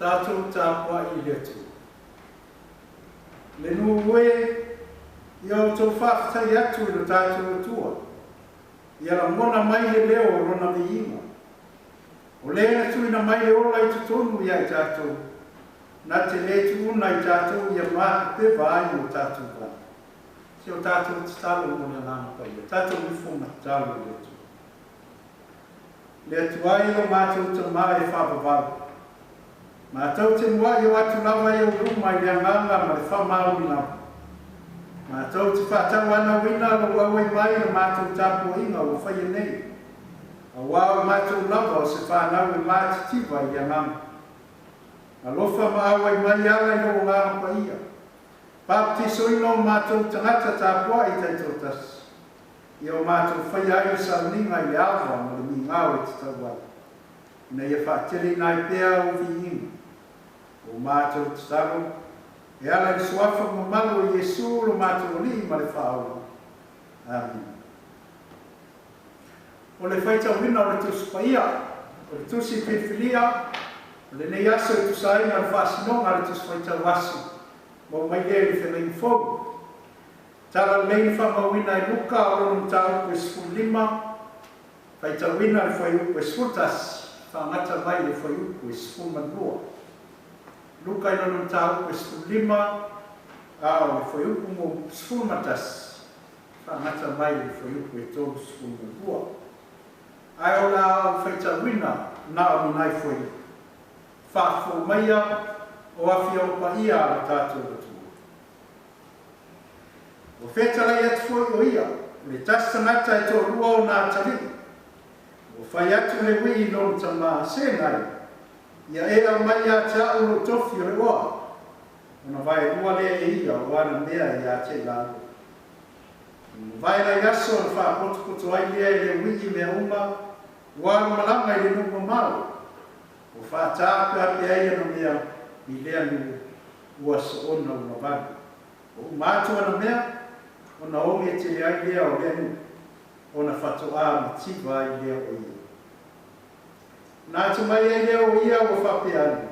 Tatou tapuai i le Atua. Le nuu e, ia outou faafetai atu i lo tatou Atua, ia lagona mai le leo o Lona viiga. O le na tuuina mai le ola i totonu ia i tatou, na te le tuuna i tatou ia mapepeva ai o tatou vala. Se o tatou tatalo mo le Agaga Paia, tatou ifo ma tatalo i le Atua. Le Atua e lo matou Tama e faavavau, matou te muai o atu lava i ou luma i le agaga ma le faamaoni lava. Matou te faatauanauina lou auai mai i le matou tapuaiga ua faia nei, auā o matou lava o se fanau e matitiva i le agaga. Alofa ma auai mai ala i lou Agaga Paia, baptisoina o matou tagata tapuai taitoatasi, ia o matou faia ai le sauniga i le ava ma le migao e tatau ai, ina ia faateleina ai pea ou viiga. O matou tatalo, e ala i le suafa mamalu o Iesu lo matou Alii ma le Faaola. Amene. O le faitauina o le Tusi Paia, o le Tusi Filifilia, o lenei aso e tusa ai ma le faasinoga a le Tusi Faitau Aso, maua mai lea i le Feagaiga Fou. Tala lelei na faamauina e Luka o lona mataupu e 15, faitauina le fuaiupu e 11, faagata mai le fuaiupu e 12. Luka i lona mataupu e 15, a o le fuaiupu mo 11, faagata mai le fuaiupu e 32. Ae o le a ou faitauina na o ni nai fuaiupu. Faafofoga maia o afioga paia a lo tatou atunuu. Ua fetalai atu foi o ia, o le tasi tagata e toalua ona atalii. Ua fai atu le uii i lona tama, Se nai, ia e aumai ia te a'u lou tofi o le oa, ona vaelua lea e ia o ana mea ia te i lalo. I mavae nai aso ona faapotopoto ai lea e le uii mea uma ua alu malaga i le nuu mamao, ua faataapeape ai ana mea i lea nuu ua soona ulavalu. Ua uma atu ana mea, ona oge tele ai lea o lea nuu, ona faatoā mativa ai lea o ia. Ona atamai ai lea o ia ua faapea ane,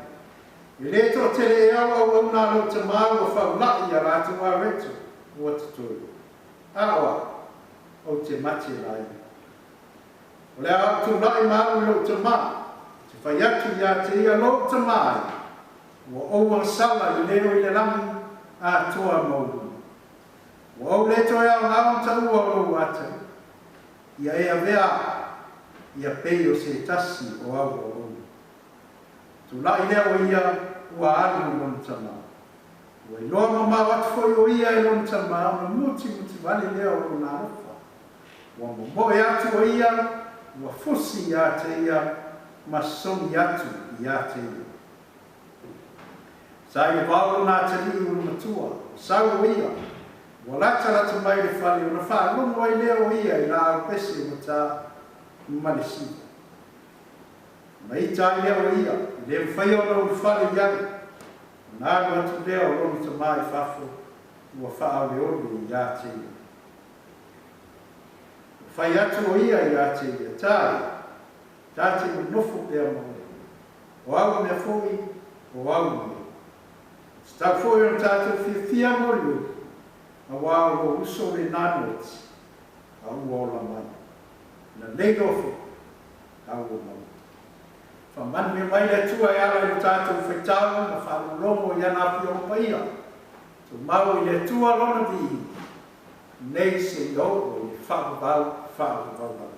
E le toatele ea o auauna a lou tama ua faula'i i a latou areto ua totoe, a o a'u, ou te mate laina. O le a ou tula'i ma alu i lou tama, ou te fai atu iā te ia lou tama e, Ua ou agasala i le o i le lagi atoa maualuluga. Ua ou le toe aoga ona taua o lou atalii. Ia e avea a'u, ia pei o se tasi o au auauna. Tula'i lea o ia ua alu i lona tama. Ua iloa mamao atu foi o ia e lona tama ona mutimuti vale lea o lona alofa. Ua momoe atu o ia ua fusi iā te ia ma sogi atu iā te ia. Sa ia vao lona atalii ua matua, ua sau o ia, ua latalata mai i le fale ona faalogo ai lea o ia i laau pese ua ta ma le siva. Ona ita ai lea o ia, e le mafai ona ulufale i ai, ona alu atu lea o lona tama i fafo ua faaoleole iā te ia. Ua fai atu o ia iā te ia, Ta ia, ta te nonofo pea ma oe. O au mea foi, o au mea. E tatau foi ona tatou fiafia molioli, auā o lou uso lenā noti, a ua ola mai. Na lei loa foi, a ua maua. Faamanuia mai le Atua e ala i lo tatou faitau ma faalogologo i ana afioga paia, tumau i le Atua Lona viiga, nei seia oo i le faavavau faavavau lava.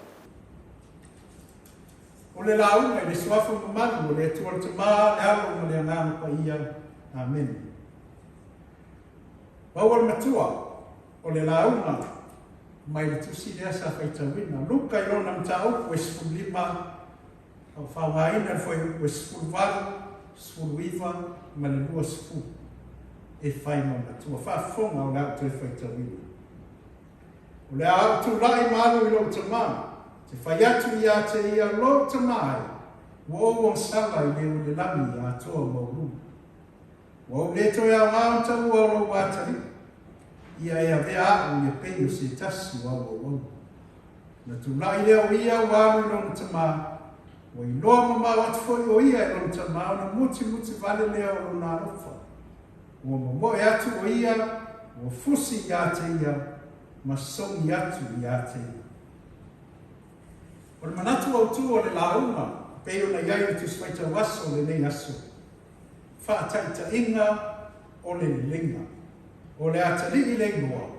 O le lauga i le Suafa mamalu o le Atua le Tama, le Alo ma le Agaga Paia. Amene. Maua le Matua, o le lauga mai le tusi lea sa faitauina, Luka i lona mataupu e 15, a ua faaaogaina le fuaiupu e 18, 19 ma le 20 e fai ma matua. Faafofoga o le a ou toe faitauina. O le a ou tulai ma alu i lou tama, te fai atu iā te ia lou tama ai, ua ou agasala i le o i le lagi atoa maualuluga. Ua ou le toe aoga ona taua o lou atalii, ia e avea a'u ia pei o se tasi o au auauna. Ona tulai lea o ia ua alu i lona tama. Ua iloa mamao atu foi o ia e lona tama ona mutimuti vale lea o lona alofa. Ua momoe atu o ia, ua fusi iā te ia, ma sogi atu iā te ia. O le manatu autū o le lauga e pei ona i ai le Tusi Faitau Aso o lenei aso, Faataitaiga o le Leleiga, o le Atalii le igoa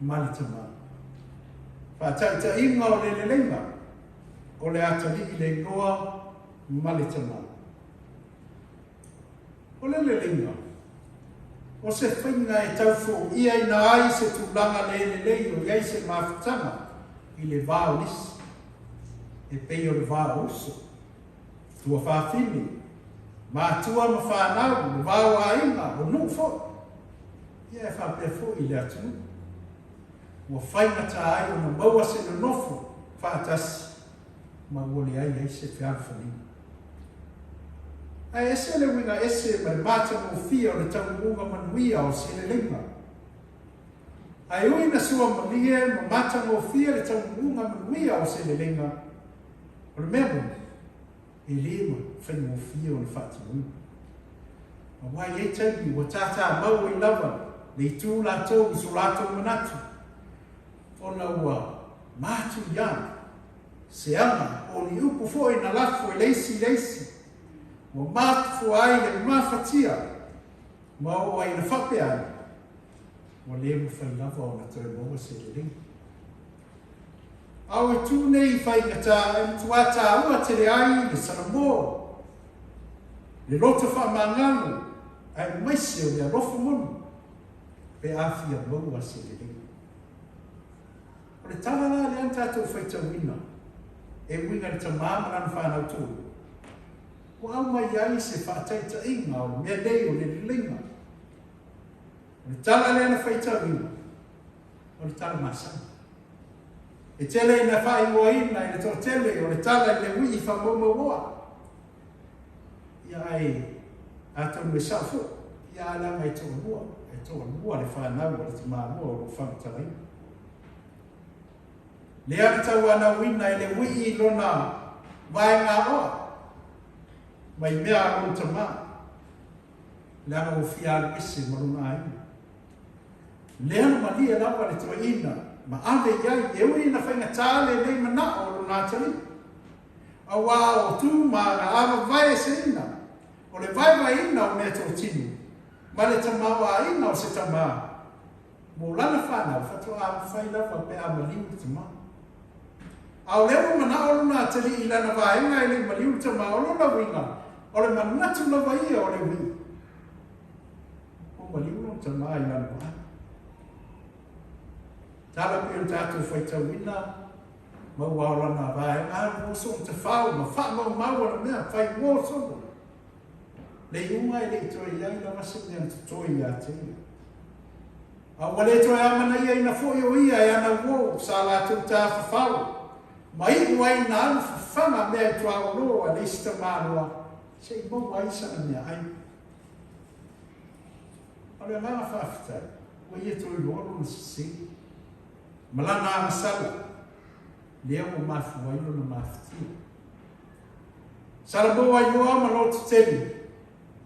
ma le Tama. Faataitaiga o le Leleiga, o le Atalii le igoa ma le Tama. O le leleiga, o se faiga e tau foiaina ai se tulaga le lelei o i ai se mafutaga i le va o nisi, e pei o le va o uso, tuafafine, matua ma fanau, le va o aiga, o nuu foi, ia e faapea foi i le atunuu. Ua faigata ai ona maua se nonofo faatasi ma ua leai ai se fealofaniga. Ae ese le uiga ese ma le matagofie o le taunuuga manuia o se leleiga. Ae ui ina sua malie ma matagofie le taunuuga manuia o se leleiga, o le mea moni, e le faigofie ona faatinoina. Aua e i ai taimi ua tātāmau ai lava le itu latou i so latou manatu, ona ua matuia se aga po o ni upu foi na lafo e le isi i le isi, ua mafua ai le mafatia ma oo ai ina faapea ane, ua le mafai lava ona toe maua se leleiga. A o itu nei i faigata e matua taua tele ai le salamo, le loto faamagalo, aemaise o le alofa moni pe a fia maua se leleiga. O le tala la lea na tatou faitauina e uiga i le tamā ma lana fanau toalua, ua aumai ai se faataitaiga o le mea nei o le leleiga. O le tala lea na faitauina, o le tala masani. E tele ina faaigoaina i le toatele o le tala i le uii faamaumauoa. Ia ae atonu e sao foi, ia ae leaga e toalua, e toalua le fanau a le tamaloa o lo o faamatalaina. Lea na tauanauina e le uii lona vaegaoa mai mea a lona tamā, leaga ua fia alu ese ma lona aiga. Lea na malie lava le toeaina ma ave i ai, e ui ina faigata lenei manao o lona atalii. Auā o tu ma ana avavaeseina, o le vaevaeina o meatotino, ma le tamaoaiga o se tamā, mo lana fanau faatoa mafai lava pe a maliu le tamā. A o lea ua manao lona atalii i lana vaega e le i maliu le tamā, o lona uiga, o le manatu lava ia o le uiga. Ua maliu lona tamā i lana vaai. Tala pei ona tatou faitauina, maua o lana vaega alu o soo tafau ma faamaumau ana mea fai uo solo. Le iuga e le i toe i ai lava se mea na totoe iā te ia. A ua le toe amanaiaina foi o ia e ana uo sa latou tafafao ma iu ai na alu fafaga mea i tuaolo a le isi tamaloa se i maua ai sana meaai. A o le agaga faafetai, ua ia toe iloa lona sese ma lana agasala, lea ua mafua ai lona mafatia. Salamo ai loa ma loto tele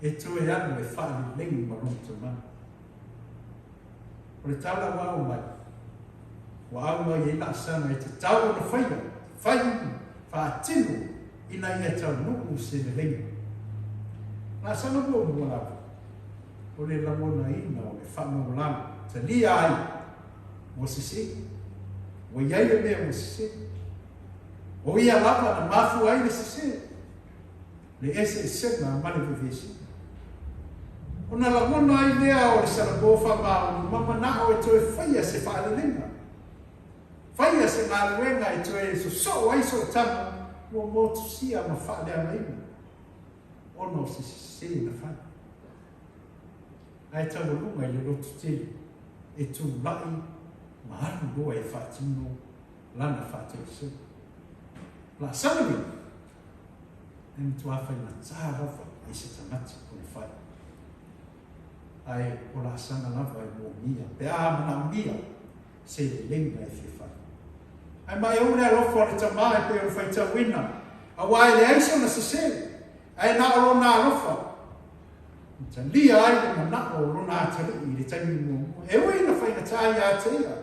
e toe alu e faalelei ma lona tamā. O le tala ua ao mai, ua aumai ai laasaga e tatau ona faia, fai faatino ina ia taunuu se leleiga. Laasaga muamua lava, o le lagonaina o le faamaualalo, talia ai ua sese, ua i ai le mea ua sese. O ia lava na mafua ai le sese, le eseesega ma le vevesiga. Ona lagona ai lea o le salamo faamaoni ma manao e toe faia se faaleleiga, faia se galuega e toe sosoo ai sootaga ua motusia ma faaleagaina ona o se sese na fai. Ae taualuga i le loto tele e tulai ma alu loa e faatino lana faatoesega. Laasaga nei, e matua faigata lava i se tagata ona fai. Ae o laasaga lava e moomia pe a manaomia se leleiga e fia fai. Ae maeu le alofa o le tamā e pei ona faitauina. Auā e leai sona sesē, ae na o lona alofa na talia ai le manao o lona atalii i le taimi muamua, e ui ina faigata iā te ia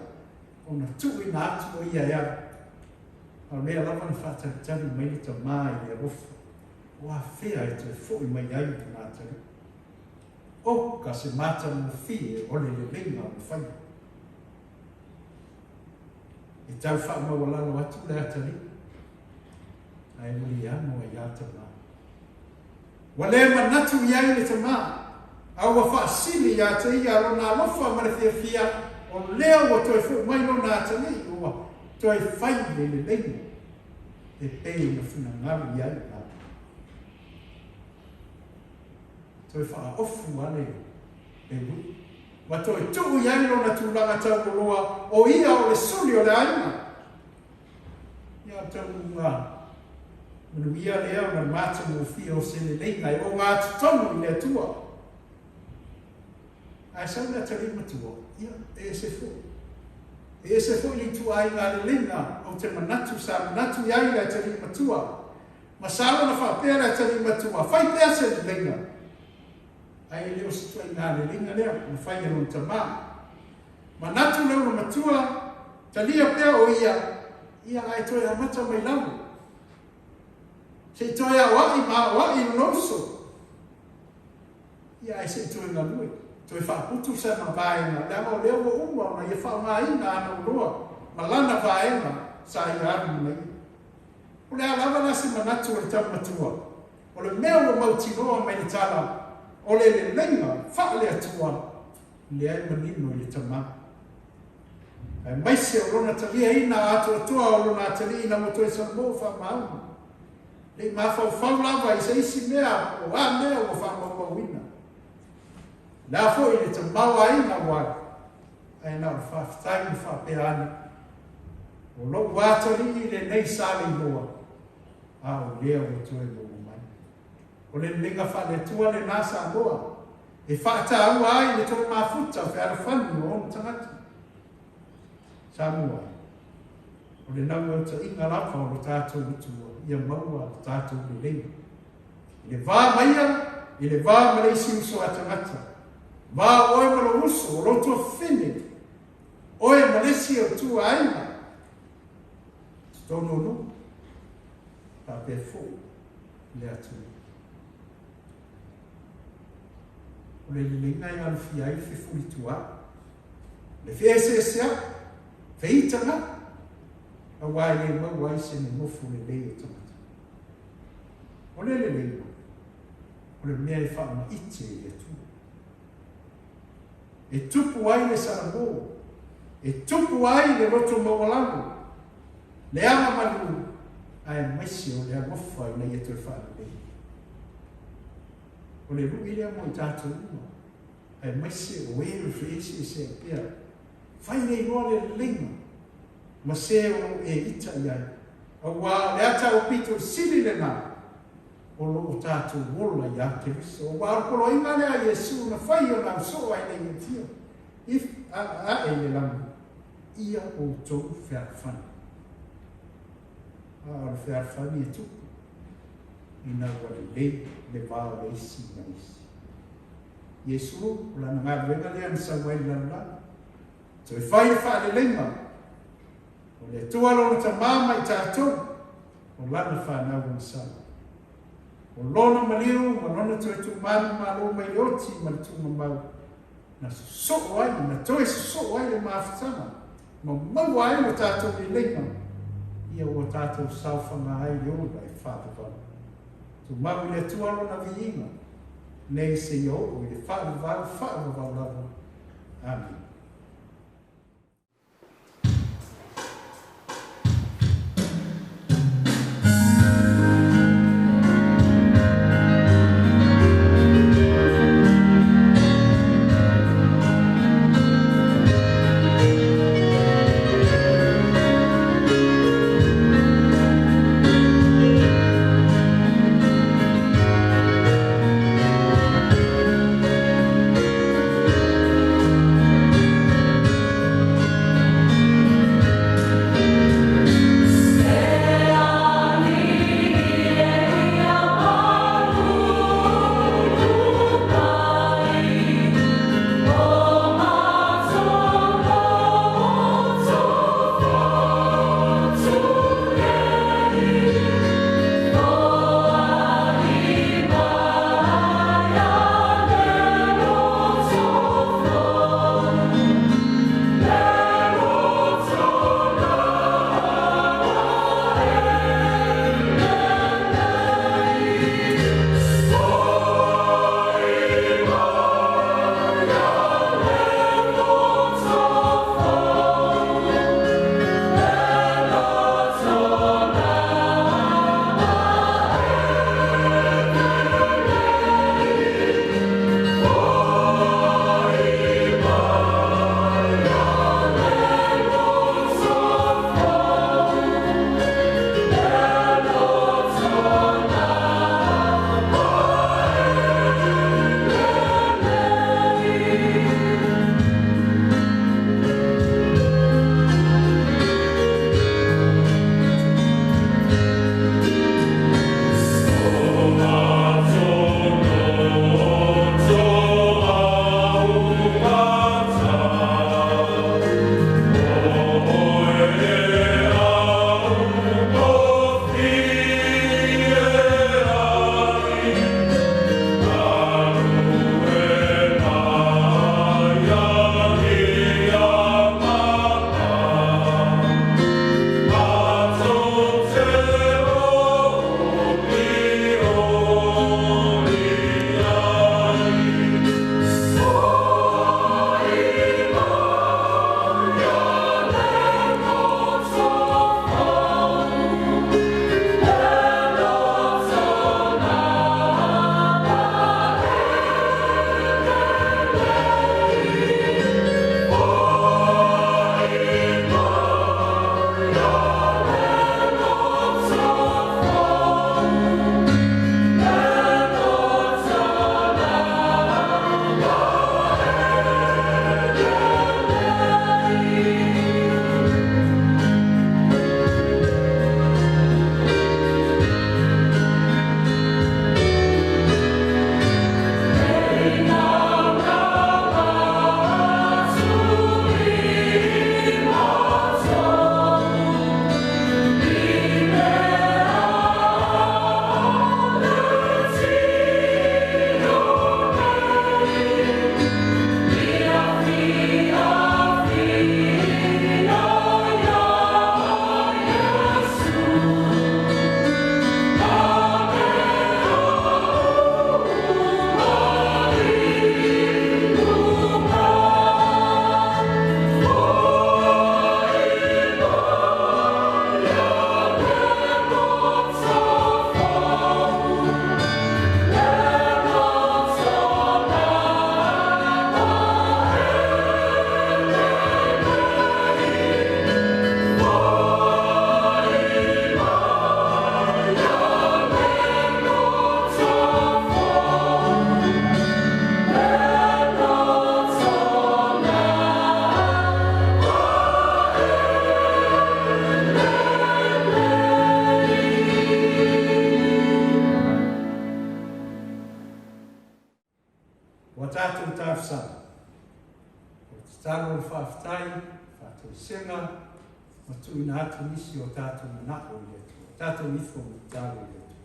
ona tuuina atu o ia e alu. A o lea lava na faatalitali mai le tamā i le alofa, o afea e toe foʻi mai ai lona atalii. Oka se matagofie o le leleiga o le faia! E tau faamaualalo atu le atalii, ae ua le ano ai lava tamā. Ua le manatu i ai le tamā, a ua faasili iā te ia lona alofa ma le fiafia, o lea ua toe foʻi mai lona atalii, ua toe fai le leleiga e pei ona finagalo i ai le Atua. Toe faaofu lava le uiʻi. Ua toe tuu i ai lona tulaga tauoloa, o ia o le suli o le aiga. Ia taunuuga manuia lea ma le matagofie o se leleiga e oga atu tonu i le Atua. Ae sau le atalii matua, ia, e ese foi. E ese foi le ituaiga leleiga ou te manatu sa manatu i ai le atalii matua. Masalo na faapea le atalii matua, fai pea se leleiga. Ae e le o se ituaiga leleiga lea na fai e lona tamā. Manatu le olomatua, talia pea o ia, ia ae toe amata mai lalo. Se i toe aoaʻi ma aoaʻi lona uso. Ia ae se i toe galue, toe faaputu sana vaega, leaga o lea ua uma ona ia faaaogaina ana oloa ma lana vaega sa ia alu ma ia. O le a lava la se manatu o le taumatua, o le mea ua mautinoa mai le tala, o le leleiga faale-Atua lea e manino i le tamā. Aemaise o lona taliaina atoatoa o lona atalii ina ua toe salamo faamaoni. Le i mafaufau lava i se isi mea po o a mea ua faamaumauina. O le a foi le tamaoaiga ua alu, ae na o le faafetai ma faapea ane, O lou atalii lenei sa le iloa, a o lea ua toe maua mai. O le leleiga faale-Atua lenā Samoa, e faataua ai le toe mafuta fealofani o ona tagata. Samoa, o le naunautaiga lava o lo tatou Atua ia maua le tatou leleiga. I le va ma ia, i le va ma le isi uso a tagata, va o oe ma lou uso, o lou tuafafine, oe ma le isi o tua aiga, totonu o nuu, faapea foi le atunuu. O le leleiga e alofia ai le fefulituaʻi, le feeseeseaʻi, feitagaʻi, auā e le maua ai se nonofo lelei o tagata. O le leleiga, o le mea e faamaite i le Atua. E tupu ai le salamo, e tupu ai le loto maualalo, le agamalu, aemaise o le alofa ina ia toe faalelei. O le lui lea mo i tatou uma, aemaise o e o feeseeseai pea. Fai nei loa le leleiga ma se o lo o e ita i ai, auā o le ata aupito sili lenā o lo o tatou ola iā Keriso. Auā o le poloaiga lea a Iesu na fai i ona ausoo ae nei e tia if ae i le lagi, ia outou fealofani. A o le fealofani e tupu ina ua lelei le va o le isi ma le isi. Iesu, o lana galuega lea na sau ai i le lalolagi, toe fai le faaleleiga o le Atua lona Tamā ma i tatou, o lana fanau ua masalo. O lona maliu ma lona toe tuumanumalo mai le oti ma le tuumamau, na sosoo ai, na toe sosoo ai le mafutaga, ma maua ai lo tatou leleiga, ia ua tatou saofaga ai le ola e faavavau. Tumau i le Atua lona viiga, nei seia oo i le faavavau faavavau lava. Amene. Faafetai, faatoesega, ma tuuina atu nisi o tatou manao i le Atua. Tatou ifo ma tatalo i le Atua.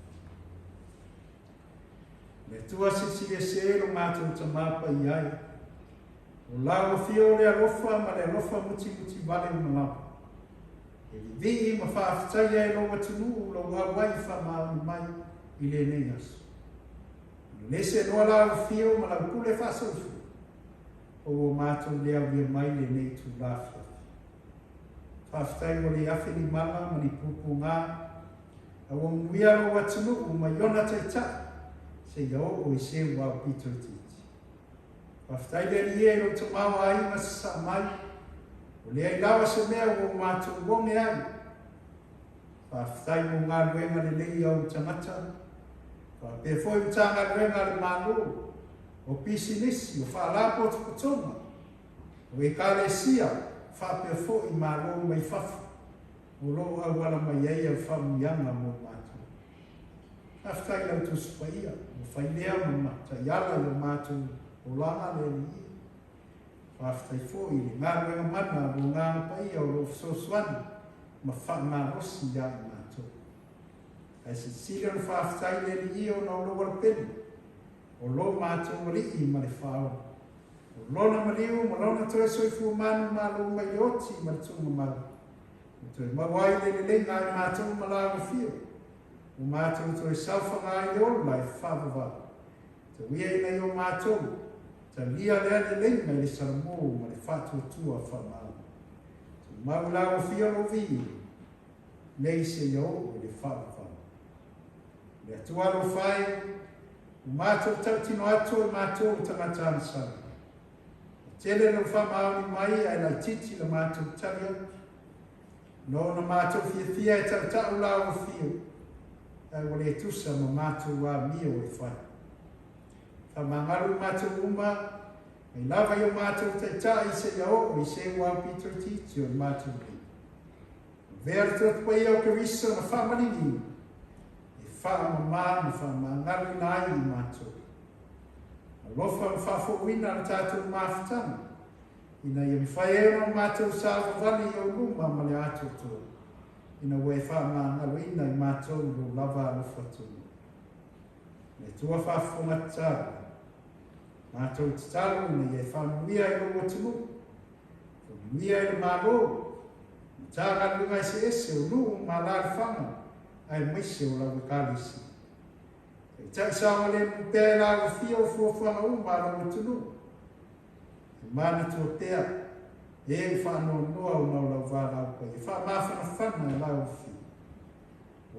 Le Atua silisili ese lo matou Tamā Paia e, o lau afio o le alofa ma le alofa mutimuti vale uma lava. E vivii ma faafetaia e lou atunuu lou auai faamaoni mai i lenei aso. Lese loa lau afio ma lau pule faasoifua, o ua matou le aulia mai lenei itula afiafi. Faafetai ua le afe ni mala ma ni pupuga, a ua manuia lou atunuu mai ona taitai seia oo i se ua aupito itiiti. Faafetai le Alii e i lou tamaoaiga sasaa mai, ua leai lava se mea ua o matou oge ai. Faafetai mo galuega lelei a ou tagata, faapea foi Matagaluega a le Malo, o pisinisi, o faalapotopotoga, o Ekalesia, faapea foi Malo mai fafo o lo o auala mai ai au faamanuiaga mo matou. Faafetai i lau Tusi Paia ua fai lea ma taiala i o matou olaga le Alii. Faafetai foi i le galuega mana a lou Agaga Paia o lo o fesoasoani ma faamalosi ia i matou. Ae silisili ona faafetai i le Alii ona o lou alopele, o lo matou Alii ma le Faaola. O Lona maliu ma Lona toe soifua manumalo mai le oti ma le tuugamau, ua toe maua ai le leleiga a i matou ma la afio, ua matou toe saofaga ai le ola e faavavau. Tauia ina i o matou, talia lea leleiga i le salamo ma le faatuatua faamaoni. Tumau la afio lou viiga, nei seia oo i le faavavau. Le Atua alofa e, ua matou tautino atu o i matou o tagata agasala. Ua tele lou faamaoni mai ae laitiiti la matou tali atu. Na ona matou fiafia e tautau la ua afio, ae ua le tusa ma matou amio e fai. Faamagalo i matou uma, mai lava i o matou taitai seia oo i se ua aupito itiiti o le matou nei. Avea le Toto Paia o Keriso na faamaliliu e faamamā ma faamagaloina ai i matou. Alofa ma faafouina le tatou mafutaga, ina ia mafai ai ona o matou savavali i ou luma ma le atoatoa, ina ua e faamagaloina i matou i lou lava alofa tonu. Le Atua faafofoga tatalo, matou tatalo ina ia e faamanuia i lou atunuu, Faamanuia i le Malo, Matagaluega eseese o nuu ma alaalafaga aemaise o lau Ekalesia. Taitai saogalemu pea e lau afio o fuafuaga uma a lou atunuu. E manatua pea e ua faanoanoa ona o lau valaau paia faamafanafana e lau afio.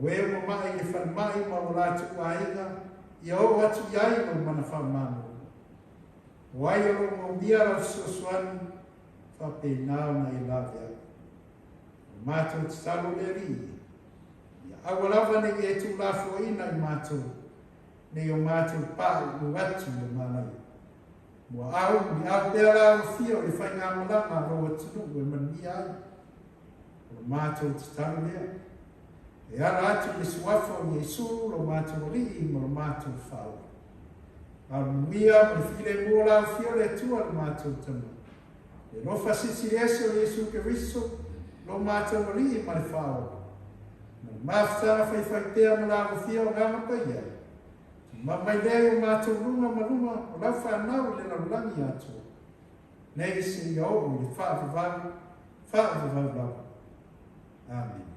O e ua ma'i i le falemai ma o latou aiga, ia oo atu i ai lou mana faamalo. O ai o lo o maumia lau fesoasoani, faapena ona e lave ai. O matou tatalo le Alii, ia aua lava ne i e tuulafoaiina i matou, nei o matou pauu atu i le manaia. Ua au, ni au pea la afio i le faigamalaga a lou atunuu e manuia ai. O le matou tatalo lea. E ala atu i le suafa o Iesu, lo matou Alii ma lo matou Faaola. Aleluia, ma le filemu o la afio o le Atua le matou Tama. Le alofa silisili ese o Iesu Keriso, lo matou Alii ma le Faaola. Ma le mafutaga faifaipea ma la afio o Agaga Paia, tumau mai lea i o matou luga ma luga o lau fanau i le lalolagi atoa, nei seia oo i le faavavau, faavavau lava. Amene.